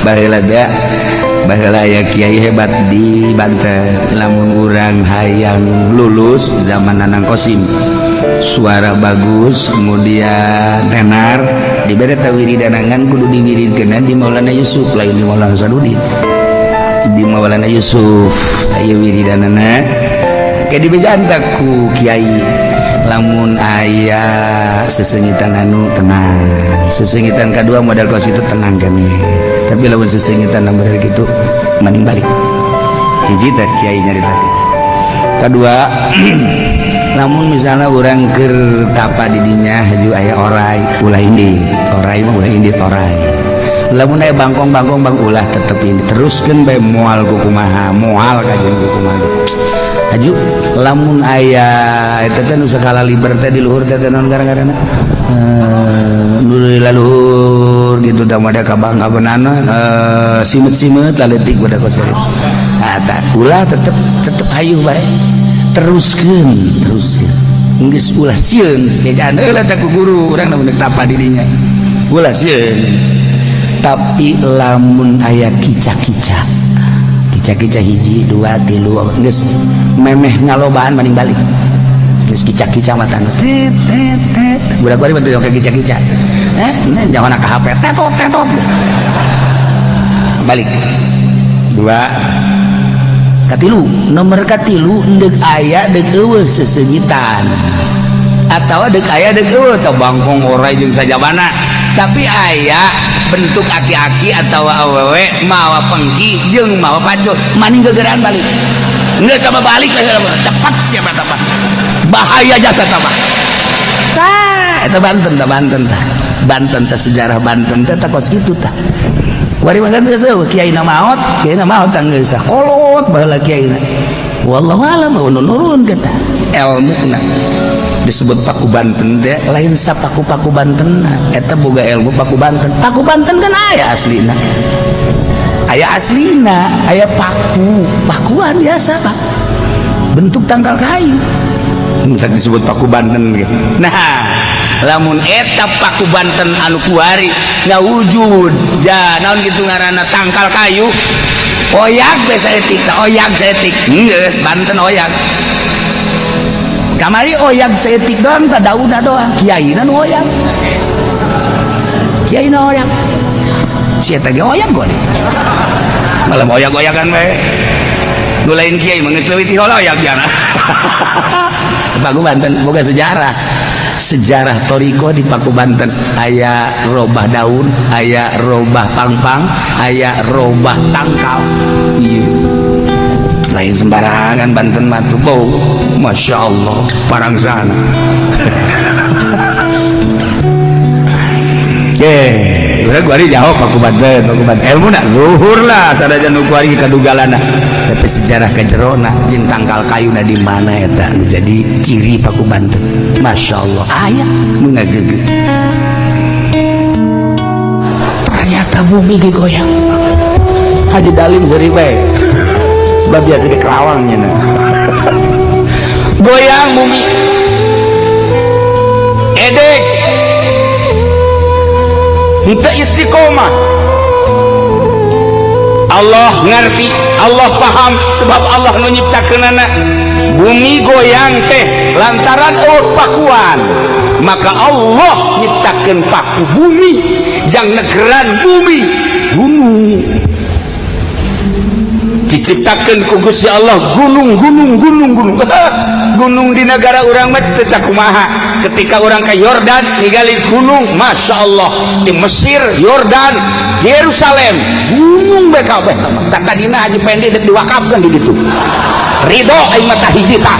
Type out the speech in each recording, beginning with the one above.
Baheula teh, baheula aya kiai hebat di Banten. Lamun urang hayang lulus zaman Nanang Kosim, suara bagus, kemudian tenar, dibere teh wiridanangan kudu diwiridkeun di Maulana Yusuf, lain di Maulana Sadudin, di Maulana Yusuf. Aya wiridanana ke dibejaan ku kiai, lamun aya sesengitan anu tenang, sesengitan kedua modal kos itu tenang kami, tapi lamun sesengitan modal gitu mending balik. Hiji teh kiai nyarita. Kedua, lamun misalnya orang keur tapa di dinya haju aya orai, ulah indit. Orai mah ulah indit orai. Lamun aya bangkong-bangkong bang ulah, tetep ini teruskeun bae, moal kumaha, moal kajian kumaha. Haju lamun aya eta teh nu sakala liber teh di luhur teh naon gara-garana nu luhur gitu tah, mada kabang kabenana simet-simet laletik pada kos. Nah, tah ulah, tetep tetep hayu bae, teruskeun, teruskeun, geus ulah sieun. Bejaan heula teh ku guru urang lamun tapa di dinya ulah sieun. Tapi lamun aya kica-kica, kica-kica hiji dua tilu geus memeh ngalobaan, mending balik. Geus kica-kica mah tet tet tet. Budak bari betul kayak kica-kica, jangan ka HP tetot tetot, balik. Dua, katilu, nomor katilu, ndek aya dek eueuh sesengitan atau dek aya dek eueuh atau bangkong orai jeung sajabana, tapi aya bentuk aki-aki atau awewe mawa pengki jeung mawa pacul, maning gegeran balik. Nggak sama balik cepat siapa tambah bahaya jasa tambah. Tah eta Banten tah, Banten tah, Banten tah, sejarah Banten teh tah kos kitu tah. Wari mah geus kiai na maot, kiai na maot tah, geus kolot baheula kiai na. Wallahu alam nu nurun kita ilmuna. Disebut Paku Banten teh lain sapaku-paku Banten, eta boga ilmu Paku Banten. Paku Banten kan aya aslina, aya aslina, aya paku pakuan biasa pak, bentuk tangkal kayu. Bisa disebut Paku Banten gitu. Nah, lamun eta Paku Banten anu kuari ngawujud ja naon gitu ngaranna tangkal kayu oyak teh saeutik tah, oyak saeutik geus Banten oyak. Kamari oyak saeutik doang tah, daunna doang, kiaina nu oyak, kiaina oyak, si eta ge oyak gua malam oyak-oyakan we. Nu lain kiai mah geus leuwih ti oyak jana. Paku Banten boga sejarah, sejarah toriko di Paku Banten aya robah daun, aya robah pangpang, aya robah tangkal. Iya, lain sembarangan Banten mah tuh. Bau Masya Allah parang sana. Oke, udah gua jauh Paku Banten, Paku Banten ilmu nak luhur lah sadajan nu kuari kadugalana. Tapi sejarah kejerona jeung tangkal kayuna di mana eta jadi ciri Paku Banten. Masya Allah aya nu ngageugeut. Ternyata bumi digoyang. Haji Dalim seuri bae. Sebab biasa di Kerawangnya nah. Goyang bumi. Edek. Henteu istiqomah. Allah ngerti, Allah paham sebab Allah nu nyiptakeunana. Bumi goyang teh lantaran eueuh pakuan. Maka Allah nyiptakeun paku bumi jang negeran bumi gunung. Diciptakeun ku Gusti Allah gunung gunung gunung gunung. Gunung di negara urang mah teu sakumaha. Ketika orang ke Yordan ningali gunung, Masya Allah. Di Mesir, Yordan, Yerusalem, gunung bae kabeh. Tak tadina Haji Pendi dek diwakafkeun di ditu. Ridho aing mah tah hiji tah.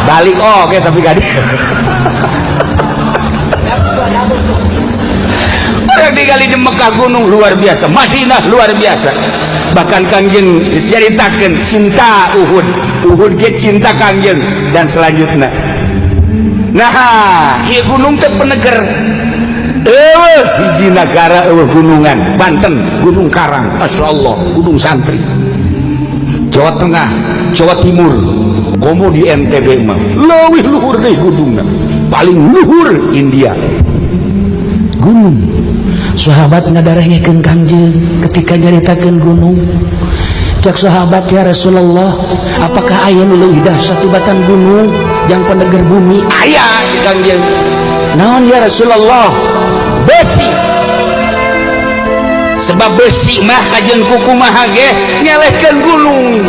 Balik oke tapi gadi. Orang digali di Mekah gunung luar biasa, Madinah luar biasa. Bahkan Kangjeng diceritakeun cinta Uhud, Uhud ge cinta Kangjeng dan selanjutnya. Nah, ieu gunung teh peneger. Eueuh hiji nagara eueuh gunungan, Banten, Gunung Karang, Masya Allah, Gunung Santri. Jawa Tengah, Jawa Timur, komo di NTB mah leuwih luhur deui gunungna. Paling luhur India. Gunung. Sahabat ngadarengekeun Kangjeng ketika nyaritakeun gunung. Cek sahabat, ya Rasulullah, apakah aya nu leuwih dahsyat tibatan gunung yang peneger bumi? Aya, cek Kangjeng. Naon, ya Rasulullah? Besi. Sebab besi mah kajeun kukumaha ge nyelehkeun gunung.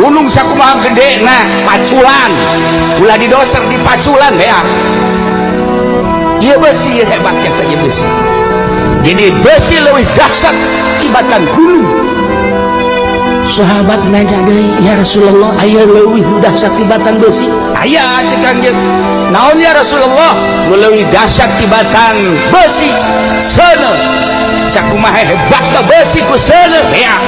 Gunung sakumaha gede, nah paculan ulah didoser, dipaculan beak. Ieu besi hebatnya saja besi. Jadi besi lebih dahsyat tibatan gunung. Sahabat nanya deui, ya Rasulullah, aya leuwih nu dahsyat tibatan besi? Aya, cek Kangjeng. Naon, ya Rasulullah, nu leuwih dahsyat tibatan besi? Seuneu. Sakumaha hebatna besi, ku seuneu beak.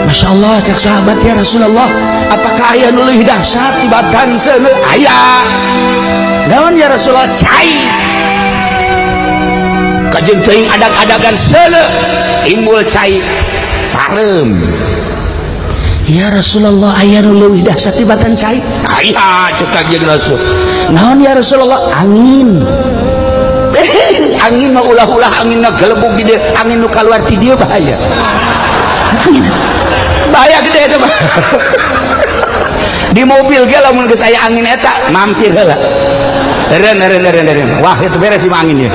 Masya Allah, cek sahabat, ya Rasulullah, apakah aya nu leuwih dahsyat tibatan seuneu? Aya. Naon, ya Rasulullah? Cai. Kajeun teuing adag-adagan seuneu, timbul cai, pareum. Ya Rasulullah, aya nu leuwih dahsyat tibatan cai? Aya, cek Kangjeng Rasul. Naon, ya Rasulullah? Angin. Angin mah ulah-ulah angin ngagelebug di dieu, angin nu kaluar ti dieu bahaya, bahaya gede eta mah. Di mobil ge lamun geus aya angin eta mampir heula, eureun eureun eureun eureun, wah, itu beres sih mah angin ya.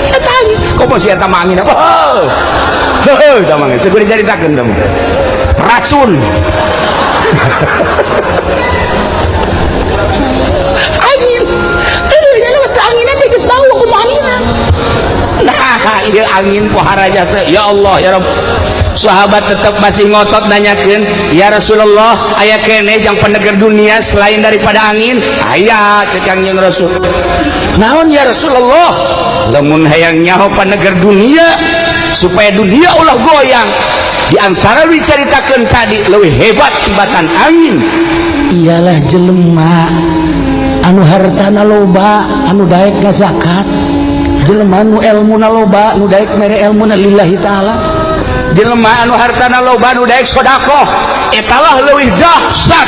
Eta angin komo si eta mah angin, oh heuh, eta mah teu kudu dicaritakeun, eta mah racun. Angin, aduh, ya angin teh geus bau, kumaha anginna? Nah, ieu angin pohara jasa. Ya Allah, ya Rabb. Sahabat tetap masih ngotot nanyakeun, ya Rasulullah, aya keneh yang peneger dunia selain daripada angin? Aya, cek Kangjeng Rasul. Naon, ya Rasulullah? Lamun hayang nyaho paneger dunia supaya dunia ulah goyang, di antara dicaritakeun tadi leuwih hebat tibatan angin ialah jelema anu hartana loba anu daek ngazakat, jelema nu elmuna loba nu daek mere elmuna lillahi ta'ala, jelema anu hartana loba nu daek sedekah. Etalah leuwih dahsyat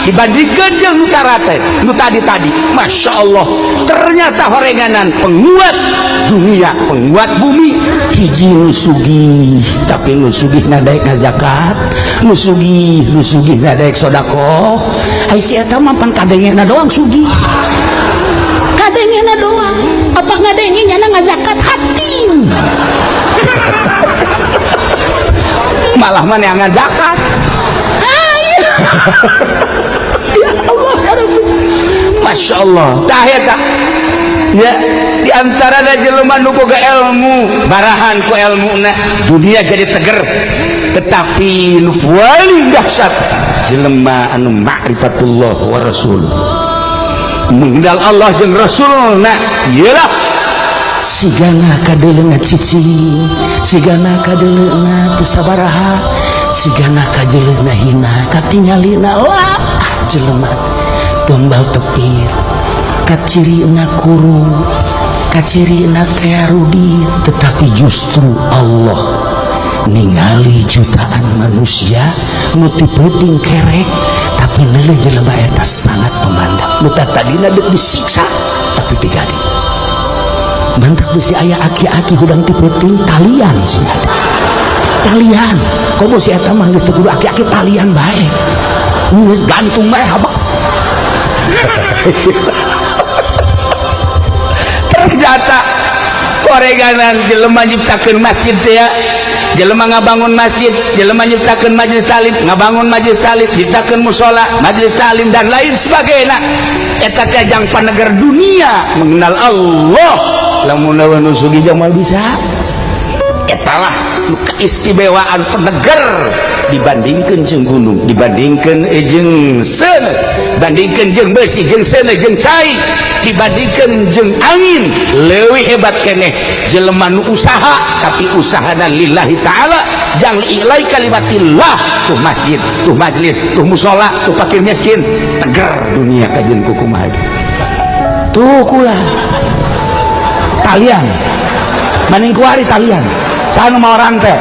dibandingkan jeung nu tarate nu tadi-tadi. Masya Allah, ternyata horenganan penguat dunia, penguat bumi. Hiji nu sugih, tapi nu sugih daek ngazakat, nu sugih, nu sugih daek sedekah. Ai si eta mah pan kadengena doang sugih, kadengena doang. Apa ngadenge nyana ngazakat hati? Malah mana yang ngazakat. Ya Allah, ya Rabbi. Masya Allah, tah eta ya, di antara da jelema nu boga ilmu, barahan ku ilmuna dunia jadi teger. Tetapi nu paling dahsyat jelema anu ma'rifatullah wa rasul, mengenal Allah jeung Rasulna. Iyalah. Sigana kadeuleuna cicing, sigana kadeuleuna teu sabaraha, sigana kajeleuna hina, katingalina wah jelema tombal tepir, kacirina kuru, kacirina rudit. Tetapi justru Allah ningali jutaan manusia nu ti peuting kerek, tapi neuleuh jelema eta sangat memandang nu tadina deuk disiksa tapi teu jadi. Mantak bisi aya aki-aki hudang ti peuting talian sih ada talian. Komo si eta mah geus teu kudu aki-aki, talian bae, geus gantung bae habak. Ternyata koreganan jelema nyiptakeun masjid teh ya, jelema ngabangun masjid, jelema nyiptakeun majelis taklim, ngabangun majelis taklim, nyiptakeun mushola, majelis taklim dan lain sebagainya, eta teh jang paneger dunia mengenal Allah. Lamun lawan nu sugih jamal bisa. Etalah nu keistimewaan peneger dibandingkeun jeung gunung, dibandingkeun jeung seuneu, bandingkeun jeung besi, jeung seuneu, jeung cai, dibandingkeun jeung angin. Leuwih hebat keneh jelema nu usaha tapi usahana lillahi ta'ala, jang li'ilai kalimatillah. Tuh masjid, tuh majelis, tuh musola, tuh fakir miskin, teger dunia kajeun kukumaha. Tuh kula talian maning kuari, talian sana mau rantai.